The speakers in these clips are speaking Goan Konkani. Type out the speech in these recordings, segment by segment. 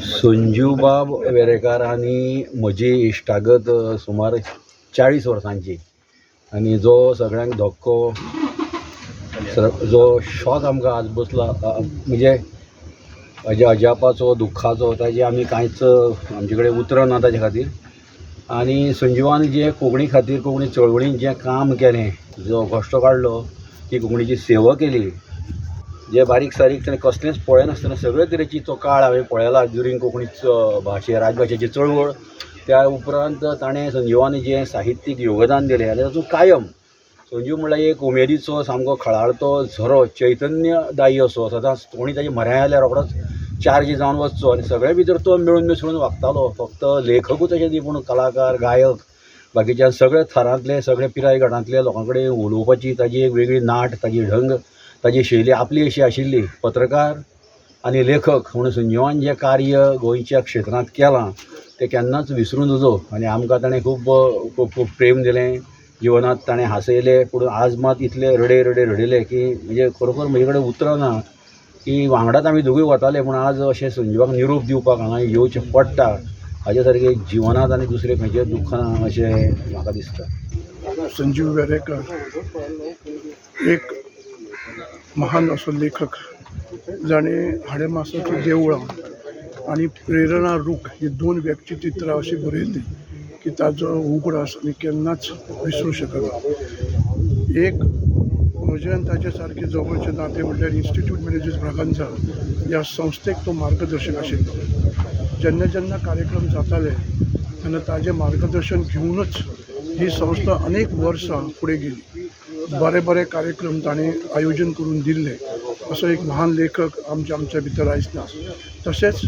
संजीवबाब वेरेंकार आनी म्हजी इश्टागत सुमार 40 वर्सांची आनी जो सगळ्यांक धक्को, जो शॉक आमकां आज बसला, म्हणजे अजापाचो, दुख्खाचो, ताजे आमी कांयच आमचे कडेन उतरां ना ताजे खातीर. आनी संजीवान जें कोंकणी खातीर, कोंकणी चळवळीन जें काम केलें, जो कश्ट काडलो, ती कोंकणीची सेवा केली, जे बारीक सारीक ताणें कसलेंच पळयनासतना सगळे तरेची तो काळ हांवें पळयला ड्युरींग कोंकणी भाशे राजभाशेची चळवळ. त्या उपरांत ताणें संजीवान जें साहित्यीक योगदान दिलें आनी तातूंत कायम संजीव म्हणल्यार एक उमेदीचो सामको खळाळतो झरो, चैतन्यदायी असो, सदांच कोणी ताजे म्हऱ्यान आयल्यार रोखडोच चार्ज जावन वचचो आनी सगळे भितर तो मेळून मिसळून वागतालो. फक्त लेखकूच अशें न्ही, पूण कलाकार, गायक, बाकीच्या सगळे थरांतले, सगळे पिराय गटांतले लोकां कडेन उलोवपाची ताजी एक वेगळी नाट, ताजी ढंग, ताजी शैली आपली अशी आशिल्ली. पत्रकार आनी लेखक म्हणून संजीवान जें कार्य गोंयच्या क्षेत्रांत केलां तें केन्नाच विसरूं नजो. आनी आमकां ताणें खूब खूब खूब प्रेम दिलें, जिवनांत ताणें हांसयलें, पूण आज मात इतले रडे रडे रडयले की म्हणजे खरोखर म्हजे कडेन उतरां ना की वांगडाच आमी दोगूय वताले, पूण आज अशें संजीवाक निरोप दिवपाक हांगा येवचें पडटा. हाजे सारकें जिवनांत आनी दुसरें खंयचें दुख्ख ना अशें म्हाका दिसता. संजीव वेरेंकर एक महान असो लेखक जाणें हाडेमासाचीं देवळां आनी प्रेरणा रूख ही दोन व्यक्तिचित्रां अशीं बरयल्लीं की ताजो उगडास आमी केन्नाच विसरूं शकना. एक म्हजें आनी ताजे सारकें जवळचें नातें म्हणल्यार इन्स्टिट्यूट मिनेजीस ब्रागांझा ह्या संस्थेक तो मार्गदर्शक आशिल्लो. जेन्ना जेन्ना कार्यक्रम जाताले तेन्ना ताजें मार्गदर्शन घेवनूच ही संस्था अनेक वर्सां फुडें गेली. बरे बरे कार्यक्रम ताणें आयोजन करून दिल्ले. असो एक महान लेखक आमच्या आमच्या भितर आयज ना. तशेंच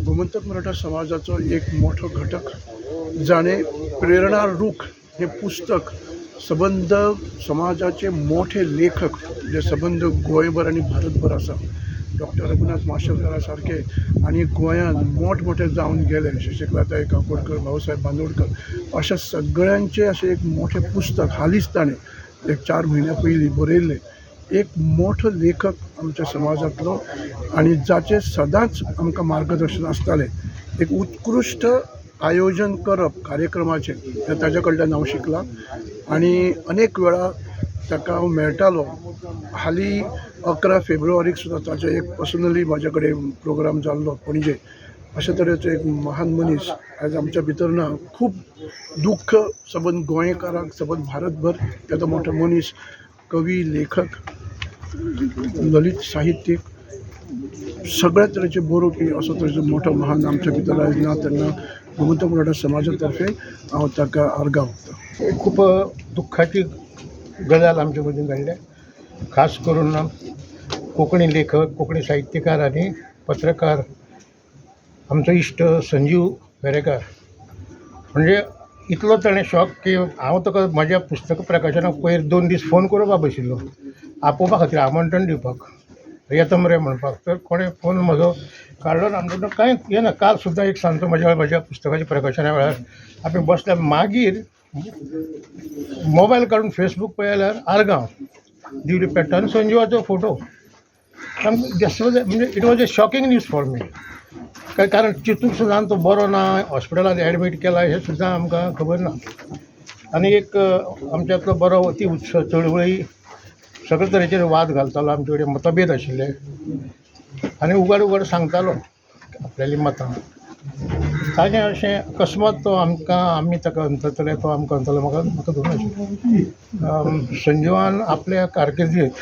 गोमंतक मराठा समाजाचो एक मोठो घटक जाणें प्रेरणा रूख हें पुस्तक सबंद समाजाचे मोठे लेखक जे सबंद गोंयभर आनी भारतभर आसा, डॉक्टर रघुनाथ माशेलकारा सारके आनी गोंयांत मोठ मोठे जावन गेले शशिकलाताई काकोडकर, भाऊसाहेब बांदोडकर, अशा सगळ्यांचे अशें एक मोठें पुस्तक हालींच ताणें एक 4 म्हयन्या पयलीं बरयल्लें. एक मोठो लेखक आमच्या समाजांतलो आनी जाचें सदांच आमकां मार्गदर्शन आसतालें. एक उत्कृश्ट आयोजन करप कार्यक्रमाचें हें ताज्या कडल्यान हांव शिकलां आनी अनेक वेळा ताका हांव मेळटालो. हालीं 11 फेब्रुवारीक सुद्दां ताचो एक पर्सनली म्हाजे कडेन प्रोग्राम जाल्लो पणजे. अशे तरेचो एक महान मनीस आयज आमच्या भितर ना. खूब दुख्ख सबंद गोंयकारांक, सबंद भारतभर. येदो मोठो मनीस, कवी, लेखक, ललित साहित्यीक, सगळ्या तरेचे बरोवपी, असो तरेचो मोठो महान आमच्या भितर आयज ना. तेन्ना गोमंतक मराठा समाजा तर्फे हांव ताका आर्गां ओंपता. खूब दुख्खाची गजाल आमचे मदीं घडल्या. खास करून कोंकणी लेखक, कोंकणी साहित्यकार आनी पत्रकार आमचो इश्ट संजीव वेरेंकार. म्हणजे इतलो ताणें शॉक की हांव ताका म्हज्या पुस्तक प्रकाशनाक पयर 2 दीस फोन करपा बशिल्लो आपोवपा खातीर, आमंत्रण दिवपाक, येता मरे म्हणपाक. तर कोणें फोन म्हजो काडलो ना म्हणटना कांय येना. काल सुद्दां एक सांजचो म्हज्या म्हज्या पुस्तकाच्या प्रकाशना वेळार आमी बसल्या, मागीर मोबायल काडून फेसबूक पळयल्यार आर्गांव दिवली पेट्टा आनी संजीवाचो फोटो. म्हणजे it was a shocking news for me. कारण चिंतूंक सुद्दां तो बरो ना, हॉस्पिटलांत एडमीट केला हें सुद्दां आमकां खबर ना. आनी एक आमच्यांतलो बरो अती उत्सव चळवळी सगळे तरेचेर वाद घालतालो, आमचे कडेन मतभेद आशिल्ले आनी उगाड उगाड सांगतालो आपल्यालीं मतां. ताजें अशें अकस्मात तो आमकां, आमी ताका अंतरतले, तो आमकां अंतरलो, म्हाका म्हाका धरून आशिल्लें. संजीवान आपल्या कारकिर्दीत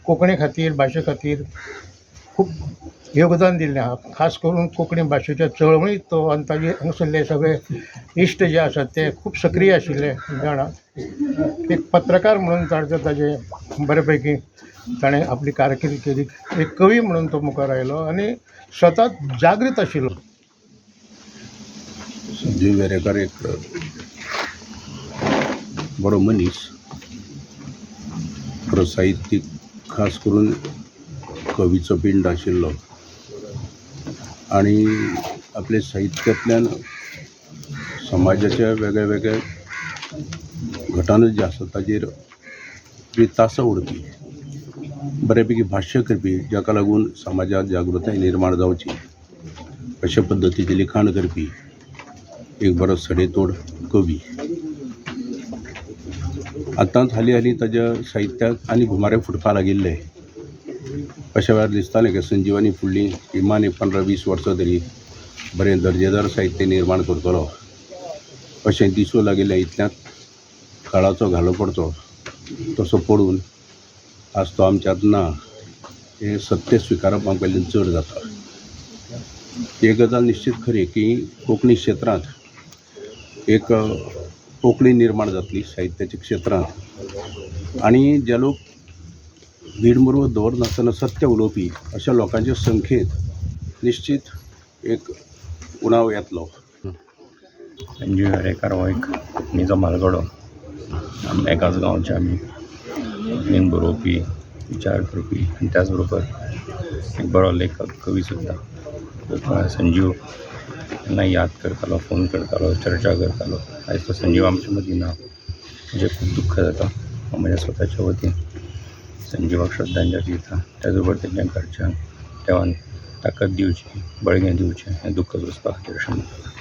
कोंकणी खातीर, भाशे खातीर खूब योगदान दिल्लें आहा. खास करून कोंकणी भाशेच्या चळवळींत तो आनी ताजे हांगासरले सगळे इश्ट जे आसात ते खूब सक्रीय आशिल्ले जाणा. एक पत्रकार म्हणून ताजे ताजें बरे पैकी ताणें आपली कारकीर्द केली. एक कवी म्हणून तो मुखार आयलो आनी सतत जागृत आशिल्लो. संजीव वेरेंकर एक बरो मनीस, बरो साहित्यीक, खास करून कवीचो पिंड आशिल्लो आनी आपल्या साहित्यांतल्यान समाजाच्या वेगळे वेगळे घटना जे आसा ताजेर तासां उडपी, बऱ्यापैकी भाश्य करपी, जाका लागून समाजांत जागृताय निर्माण जावची. अशा पद्दतीचें लिखाण करपी एक बरो सडेतोड कवी. आतांच हालीं हालीं ताज्या साहित्याक आनी घुमारे फुटपाक लागिल्ले. अशा वेळार दिसतालें की संजीवानी फुडलीं किमान एक 15-20 वर्सां तरी बरें दर्जेदार साहित्य निर्माण करतलो अशें दिसूं लागिल्लें. इतल्यांत काळाचो घालो पडचो तसो पडून आज तो आमच्यांत ना हें सत्य स्विकारप आमकां पयलीं चड जाता. एक गजाल निश्चीत खरी की कोंकणी क्षेत्रांत एक कोंकणी निर्माण जातली साहित्याच्या क्षेत्रांत आनी जे लोक भीडमुर्वत दवरनासतना सत्य उलोवपी अशा लोकांचे संख्येंत निश्चीत एक उणाव येतलो. संजीव वेरेंकार हो एक कोंकणीचो म्हालगडो. एकाच गांवचे आमी. कोंकणीन बरोवपी, विचार करपी आनी त्याच बरोबर एक बरो लेखक, कवी सुद्दां. संजीव केन्ना याद करतालो, फोन करतालो, चर्चा करतालो. आयज तो संजीव आमचे मदीं ना म्हजें खूब दुख्ख जाता. हांव म्हज्या स्वताच्या वतीन संजीवाक श्रद्धांजली दिता. त्याच बरोबर तेंच्या घरच्यांक देवान ताकद दिवची, बळगें दिवचें हें दुख्ख सोंसपा खातीर अशें म्हणटा.